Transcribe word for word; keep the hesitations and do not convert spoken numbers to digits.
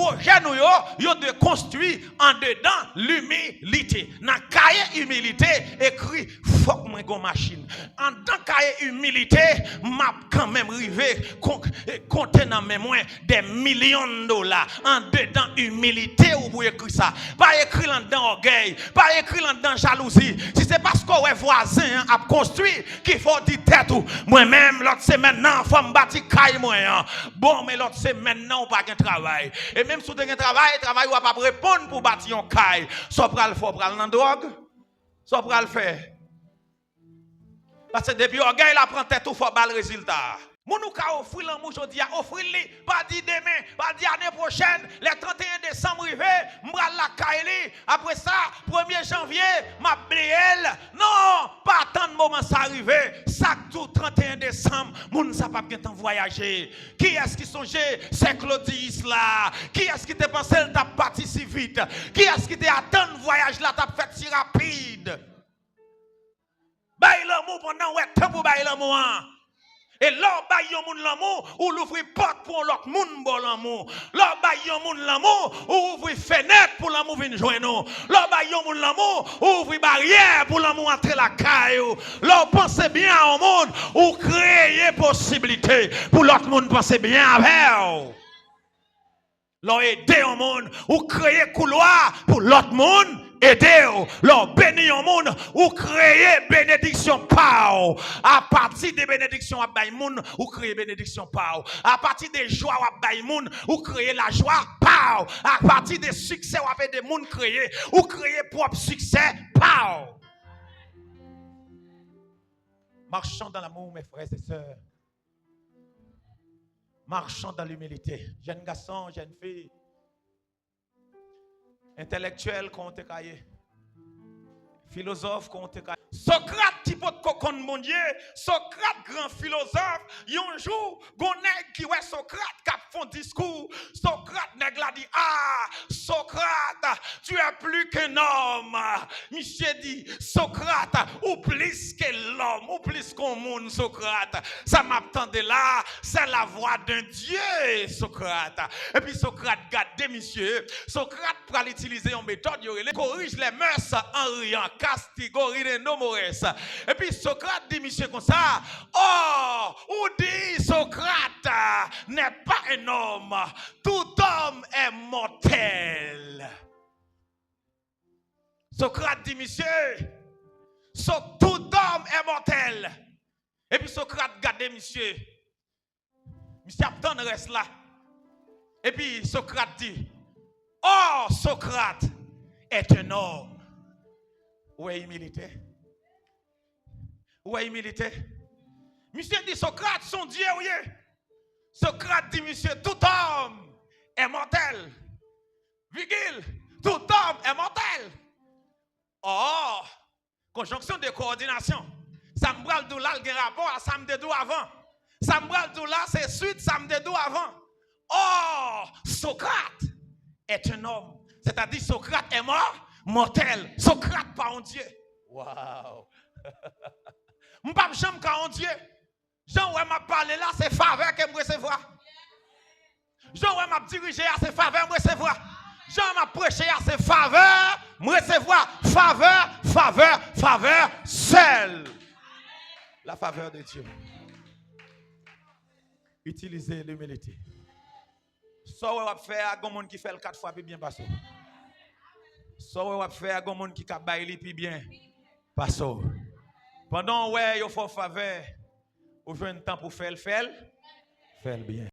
Pwojè nou yo, yo dwe konstwi andedan limilite. Nan kaye imilite, ekri, "Fòk mwen gon machin." Andan kaye imilite, m ap kanmenm rive kon-, konte nan men mwen de milyon dola. Andedan imilite, ou pou ekri sa. Pa ekri l anndan ògèy. Pa ekri l anndan jalouzi. Si se paske w wè vwazen an ap konstwi, ki fè w di tèt ou, "Mwen menm, lòt semèn nan, fò m bati kay mwen an." Bon, men lòt semèn nan, ou pa gen travay. E menm si w te gen travay, travay ou a p ap reponn pou w bati yon kay. Sa w pral fè, w pral nan dwòg? Sa w pral fè? Paske depi ògèy la pran tèt ou, fò w ba l rezilta a. Moun ou ka ofri lanmou jodi a, ofri l li. Pa di demen, pa di ane pwochèn, lè trannteyen desanm rive, m pral lakay li. Apre sa, premye janvye, m ap bliye l. Non, pa tann moman sa rive. Sa k di w trannteyen desanm, moun sa p ap gentan vwayaje. Kiyès ki sonje sè Klodiyis la? Kiyès ki te panse l t ap pati si vit? Kiyès ki te atann vwayaj la t ap fèt si rapid? Bay lanmou pandan w wè tan pou bay lanmou an. E lè w bay yon moun lanmou, ou louvri pòt pou yon lòt moun ba w lanmou. Lè w bay yon moun lanmou, ou ouvri fenèt pou lanmou vin jwenn ou. Lè w bay yon moun lanmou, ou ouvri baryè pou lanmou antre lakay ou. Lè w panse byen a yon moun, ou kreye posiblite pou lòt moun panse byen avè w. Lè w ede yon moun, ou kreye koulwa pou lòt moun ede w. Lè w beni yon moun, ou kreye benediksyon pa w. Apati de benediksyon w ap bay moun, ou kreye benediksyon pa w. Apati de jwa w ap bay moun, ou kreye lajwa pa w. Apati de siksè w ap ede moun kreye, ou kreye pwòp siksè pa w. Marchons dans l'amour, mes frères et sœurs. Marchons dans l'humilité. Jèn gason, jèn fi, entèlektyèl kon w te ka ye, filozòf kon w te ka ye. Sokrat ki potko konn Bondye, Sokrat gran filozòf, yon jou, gon nèg ki wè Sokrat k ap fè yon diskou. Sokrat, nèg la di, "Ah, Socrate, tu es plus qu'un homme." Misye di, "Socrate, ou plis ke lòm, ou plis ke yon moun, Socrate. Sa m ap tande la, c'est la voix d'un Dieu, Socrate." Epi Socrate gade misye, Socrate pral itilize yon metòd yo rele corrige les mœurs en riant, castigo ridendo mores. Epi Socrate di misye konsa, "Oh, ou di Socrate n'est pas un homme, tout homme est mortel." Socrate di misye, "So, tout homme est mortel." Epi Socrate gade misye. Misye ap tann rès la. Epi Socrate di, "Oh, Socrate est un homme." Ou wè imilite? Ou wè imilite? Misye di, "Socrate, se yon dye ou ye." Socrate di misye, "Tout homme est mortel." Vigil, "Tout homme est mortel." Oh, conjonction de coordination. Sa m pral di w la, l gen rapò a sa m te di w avan. Sa m pral di w la, se swit sa m te di w avan. Or, Socrate est un homme. Sètadi, Socrate est mort, mortel. Socrate pa yon dye. Wow! M p ap janm ka yon dye. Jan w wè m ap pale la, se favè ke m resevwa. Jan w wè m ap dirije a, se favè m resevwa. Jan m ap preche a, se favè m resevwa. Favè, favè, favè, sèl la faveur de Dieu. Utiliser l'humilité. Sa w wè w ap fè a, gon moun ki fè l kat fwa pi byen pase w. Sa w wè w ap fè a, gon moun ki ka bay li pi byen pase w. Pandan w wè yo fè w favè, ou jwenn tan pou fè l, fè l, fè l byen.